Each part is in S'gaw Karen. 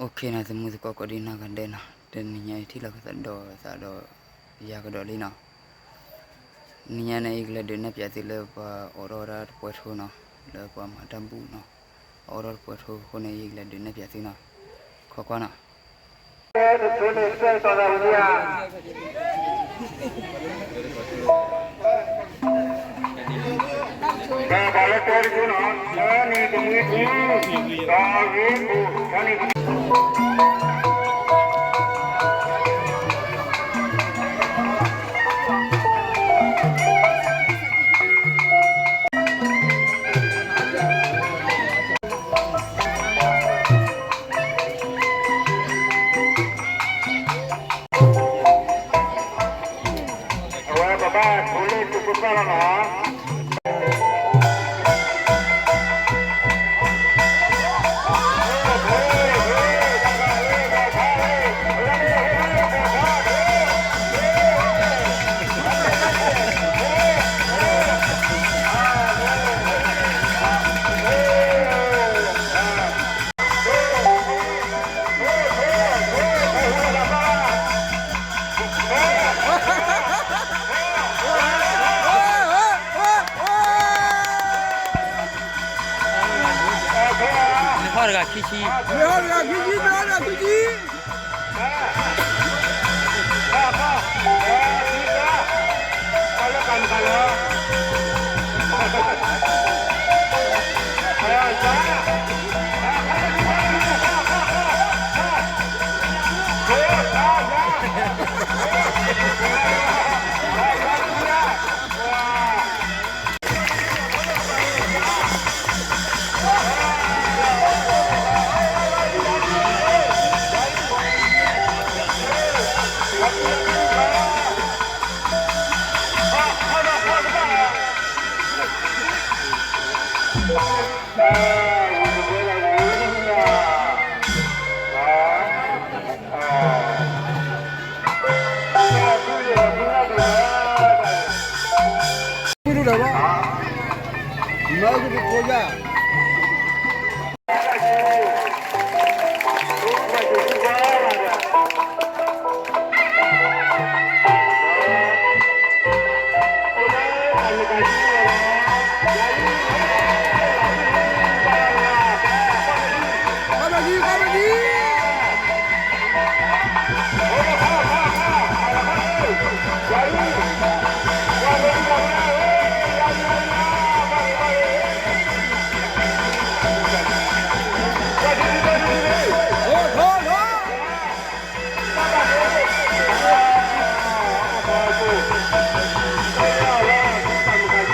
အိၣ်ခ့နီၤ သမူသကိးကိးဒံနီၢ်ဂၤဒဲးနီၤ, တနံၤညါအံၤထံၣ်လိာ်ကသးဒီးသးဒီးယၤကဒီးလံနီၤ. နံၤညါန့ၣ် ယကလဲၤဒုးနဲၣ်ပၠးသုလၢပှၤအိးထီၣ်ဝဲဒၣ်တပွဲထိနီၤ, လၢပှၤမၤတၢ်ဘူၣ်နီၤ, အအိးထီၣ်တပွဲထိအဃိန့ၣ် ယကလဲၤဒုးနဲၣ်ပၠးသုနီၤ, ခီကွၢ်နီၤ. အဝဲပဘၣ်ထူလ့ၣ်ထူကစၢ်လီၤနီၤ. နဟီၣ်တဂၤခံဆံ, နဟီၣ်တဂ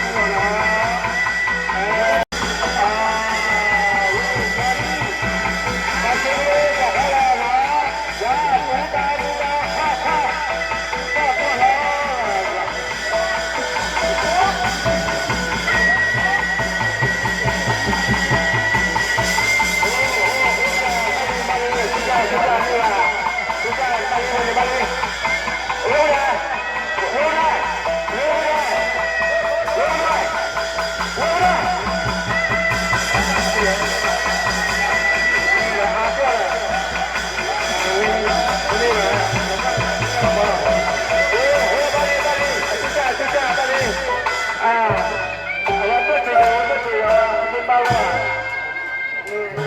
ၤခံဆံ, နဟီၣ်တဂၤခံဆံ.